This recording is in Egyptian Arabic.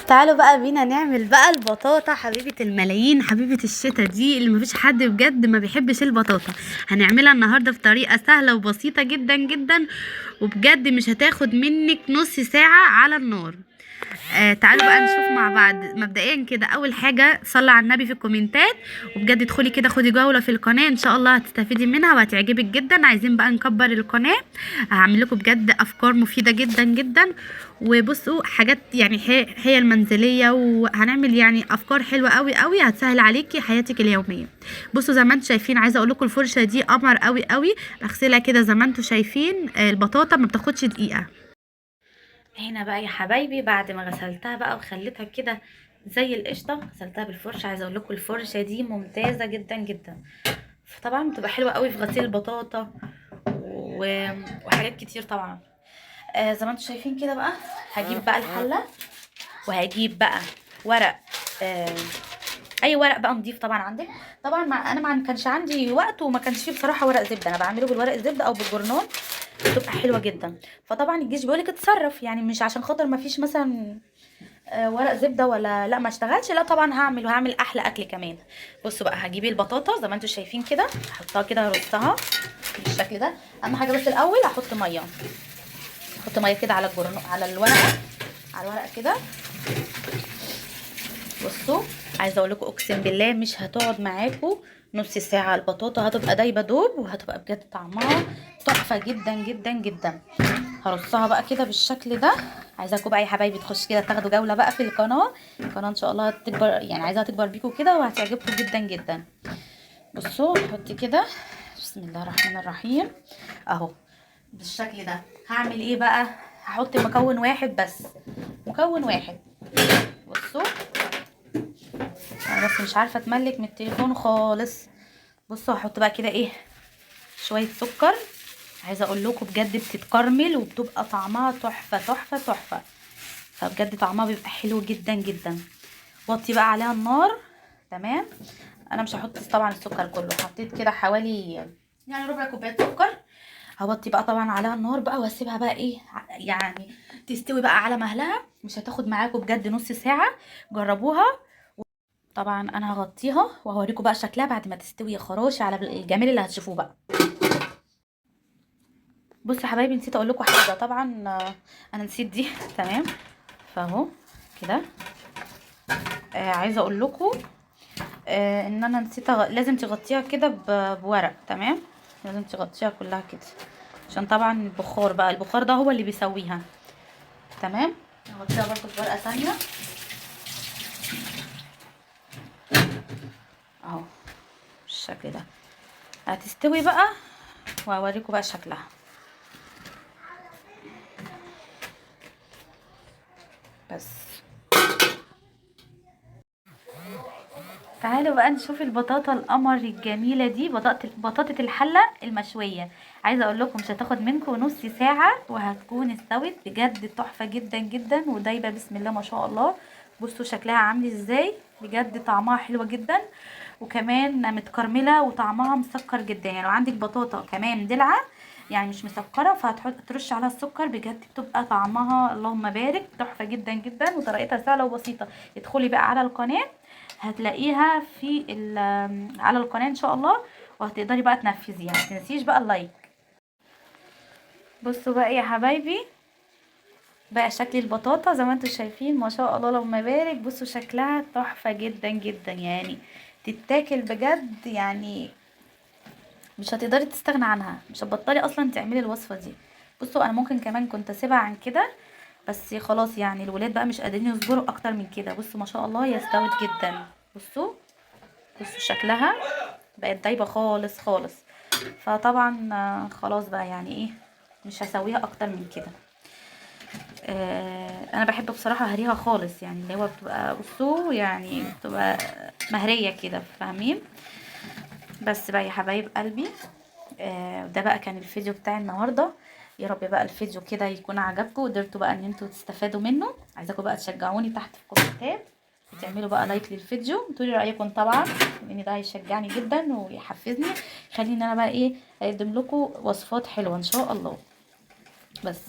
تعالوا بقى بينا نعمل بقى البطاطا حبيبة الملايين، حبيبة الشتا دي اللي مفيش حد بجد ما بيحبش البطاطا. هنعملها النهاردة بطريقة سهلة وبسيطة جدا جدا، وبجد مش هتاخد منك نص ساعة على النار. تعالوا بقى نشوف مع بعض. مبدئيا كده اول حاجة صلي على النبي في الكومنتات، وبجد ادخلي كده خدي جولة في القناة ان شاء الله هتستفيدي منها وهتعجبك جدا. عايزين بقى نكبر القناة، هعمل لكم بجد افكار مفيدة جدا جدا، وبصوا حاجات يعني هي المنزلية، وهنعمل يعني افكار حلوة قوي قوي هتسهل عليكي حياتك اليومية. بصوا زي ما انتم شايفين، عايزه اقول لكم الفرشة دي قمر قوي قوي، بغسلها كده زي ما انتم شايفين. البطاطا ما بتاخدش دقيقة. هنا بقى يا حبايبي بعد ما غسلتها بقى وخليتها كده زي القشطه، غسلتها بالفرشه. عايزه اقول لكم الفرشة دي ممتازة جدا جدا، فطبعا بتبقى حلوة قوي في غسيل البطاطا وحاجات كتير طبعا. زي ما انتم شايفين كده بقى هجيب بقى الحلة، وهجيب بقى ورق، اي ورق بقى نضيف طبعا عندك. طبعا انا ما كانش عندي وقت وما كانش فيه بصراحة ورق زبدة، انا بعمله بالورق الزبدة او بالجرنان، بتبقى حلوة جدا. فطبعا الجيش بيقولك اتصرف، يعني مش عشان خاطر ما فيش مثلا، ورق زبدة ولا لا ما اشتغلش، لا طبعا هعمل، وهعمل احلى اكل كمان. بصوا بقى هجيب البطاطا زي ما انتم شايفين كده، هحطها كده هرصها بالشكل ده. اهم حاجة بس الاول احط مية، احط مية كده على الجرن، على الورقة، على الورقة كده. بصوا عايزه اقول لكم اقسم بالله مش هتقعد معاكم نص ساعة، البطاطا هتبقى دايبه دوب، وهتبقى بجد طعمها تحفة جدا جدا جدا. هرصها بقى كده بالشكل ده. عايزاكم بقى يا حبايبي تخش كده تاخدوا جولة بقى في القناة، القناة ان شاء الله هتكبر، يعني عايزاها تكبر بيكم كده وهتعجبكم جدا جدا. بصوا حطي كده، بسم الله الرحمن الرحيم، اهو بالشكل ده. هعمل ايه بقى؟ هحط مكون واحد بس، مكون واحد. بصوا انا بس مش عارفه اتملك من التليفون خالص. بصوا هحط بقى كده ايه، شوية سكر. عايزه اقول لكم بجد بتتكرمل وبتبقى طعمها تحفة تحفة تحفة، فبجد طعمها بيبقى حلو جدا جدا. وطي بقى عليها النار، تمام. انا مش هحط طبعا السكر كله، حطيت كده حوالي يعني ربع كوباية سكر. هوطي بقى طبعا عليها النار بقى، واسيبها بقى ايه يعني تستوي بقى على مهلها، مش هتاخد معاكم بجد نص ساعة. جربوها. طبعا انا هغطيها وهوريكم بقى شكلها بعد ما تستوي يا خراشي على الجمال اللي هتشوفوه بقى. بصوا يا حبايبي نسيت اقول لكم حاجة، طبعا انا نسيت دي، تمام. فاهو كده، عايزه اقول لكم، ان انا نسيت لازم تغطيها كده بورق، تمام. لازم تغطيها كلها كده عشان طبعا البخار بقى، البخار ده هو اللي بيسويها، تمام. نغطيها برضو بورقه ثانية اهو بالشكل ده. هتستوي بقى وهوريكم بقى شكلها. بس تعالوا بقى نشوف البطاطا القمر الجميلة دي، بطاطا الحلة المشويه. عايزه اقول لكم مش هتاخد منكم نص ساعة وهتكون استوت، بجد تحفة جدا جدا ودايبه بسم الله ما شاء الله. بصوا شكلها عامل ازاي، بجد طعمها حلوة جدا، وكمان متكرمله وطعمها مسكر جدا. يعني لو عندك بطاطا كمان دلعه يعني مش مسكره، فهتحط ترش عليها السكر، بجد بتبقى طعمها اللهم بارك تحفة جدا جدا، وطريقتها سهلة وبسيطة. ادخلي بقى على القناة هتلاقيها على القناة ان شاء الله، وهتقدري بقى تنفذيها. ما تنسيش بقى اللايك. بصوا بقى يا حبايبي بقى شكل البطاطا زي ما انتم شايفين ما شاء الله اللهم بارك. بصوا شكلها تحفة جدا جدا، يعني تتاكل بجد، يعني مش هتقدري تستغنى عنها، مش هتبطلي اصلا تعملي الوصفة دي. بصوا انا ممكن كمان كنت اسيبها عن كده، بس خلاص يعني الولاد بقى مش قادرين يصبروا اكتر من كده. بصوا ما شاء الله هي استوت جدا. بصوا شكلها بقت دايبه خالص خالص. فطبعا، خلاص بقى يعني ايه، مش هسويها اكتر من كده. انا بحب بصراحة هريها خالص، يعني اللي هو بتبقى بصوا يعني بتبقى مهريه كده، فاهمين؟ بس بقى يا حبايب قلبي، ده بقى كان الفيديو بتاع النهارده. يا رب بقى الفيديو كده يكون عجبكم وقدرتوا بقى ان انتوا تستفادوا منه. عايزاكم بقى تشجعوني تحت في الكومنتات، وتعملوا بقى لايك للفيديو وتقولي رايكم طبعا، لان ده هيشجعني جدا ويحفزني، يخليني ان انا بقى ايه اقدم لكم وصفات حلوة ان شاء الله. بس